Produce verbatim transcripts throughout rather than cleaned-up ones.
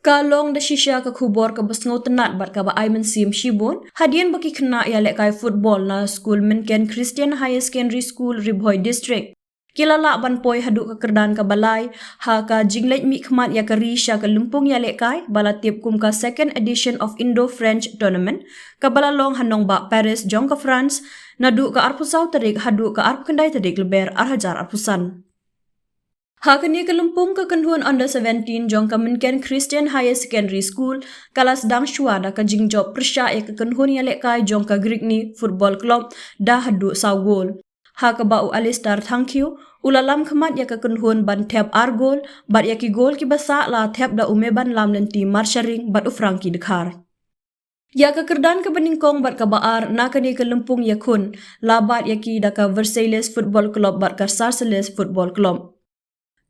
Ka long da shisha ka khubor kaba sngewtynnat bad kaba ai mynsiem shibun hadien ba ki khynnah ïalehkai football na skul Mynken Christian Higher Secondary School, Ri Bhoi District, ki la lah ban poi haduh ka kyrdan kaba lai ha ka jingleit mihkhmat ïa ka ri sha ka lympung ïalehkai ba la tip kum ka Second Edition of Indo-French Tournament, kaba la long ha nongbah Paris jong ka France, naduh ka arphew saw tarik haduh ka arphew khyndai tarik Lber ar hajar arphew san. Ha kane ka lympung, ka kynhun under seventeen jong ka Mynken Christian Higher Secondary School ka la sdang shuwa da ka jingjop pyrshah ïa ka kynhun ïalehkai jong ka Grigne Football Club da haduh saw gol, ha kaba u Alistair Thangkhiew u la lam khmat ïa ka kynhun ban thep ar gol, bad ïa ki gol kiba sah la thep da u Mebanlam Lynti Marsharing bad u Frankie Dkhar. Ïa ka kyrdan kaba nyngkong bad kaba ar na kane ka lympung ïakhun la bat ïa ki da ka Versailles Football Club bad ka Sarcelles Football Club.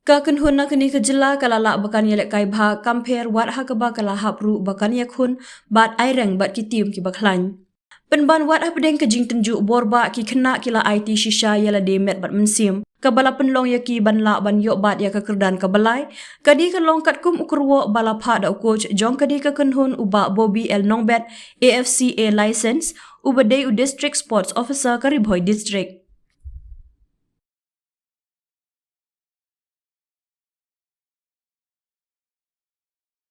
Ka kynhun na kane ka jylla ka la lah ba kan ïalehkai bha compare wat ha kaba ka la hap ruh ba kan ïakhun bad aireng bad ki team kiba khlaiñ. Pynban wat hapdeng ka jingtynjuh bor ba, ki khynnah ki la aiti shisha ïa lade met bad mynsiem, kaba la pynlong ïa ki ban lah ban ïoh bat ïa ka kyrdan kaba lai, ka dei ka long katkum u kyrwoh ba la phah da u coach jong ka dei ka kynhun, u Bah Bobby L Nongbet, A F C A license, uba dei u District Sports Officer ka Ri Bhoi District.